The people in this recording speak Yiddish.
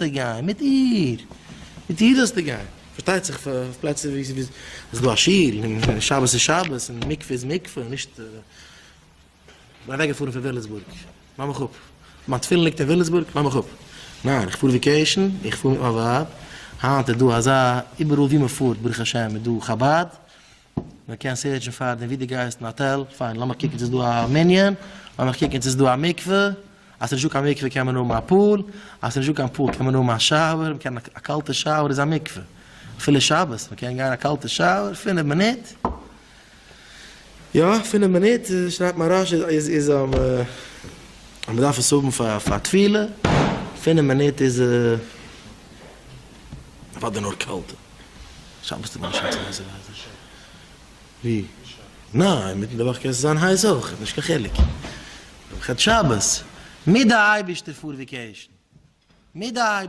גיין, מיט איר, מיט איר זאלסטו גיין, פארשטייט זיך אויף פלעצער ווי ס'איז דא א שול, און שבת איז שבת, און מקווה איז מקווה, נישט, כ'בין אוועקגעפארן פון וויליסבורג, לאז מיך אפ, מיין תפילין ליגט אין וויליסבורג, לאז מיך אפ, ניין, איך פאר vacation, איך פאר מיט מיין ווייב, היינט איז דא אזא, איבעראל ווי מ'פארט ברוך השם איז דא חבד, מען קען search ן פאר דעם ווי דו גייסט אין האטעל, פיין, לאמיך קוקן צו ס'איז דא א מנין, לאמיך קוקן צו ס'איז דא א מקווה, אז ס'איז נישטא קיין מקווה קען מען האבן א pool, אז ס'איז נישטא קיין pool קען מען האבן א shower, מען קען א קאלטע shower איז א מקווה, אפילו שבת, מען קען גיין א קאלטע shower פינף מינוט, יא פינף מינוט שרייבט מהרש איז איז אז מען דארף עס האבן פאר פאר טבילה, פינף מינוט איז אוודאי נאר קאלטע. שבת איז ממש נישט אזוי הייס. ווי? ניין, אינמיטן די וואך קען עס זיין הייס אויך, נישט קיין חילוק. כ'רעד שבת. מיט די אייבערשטער פאר vacation. מיט די.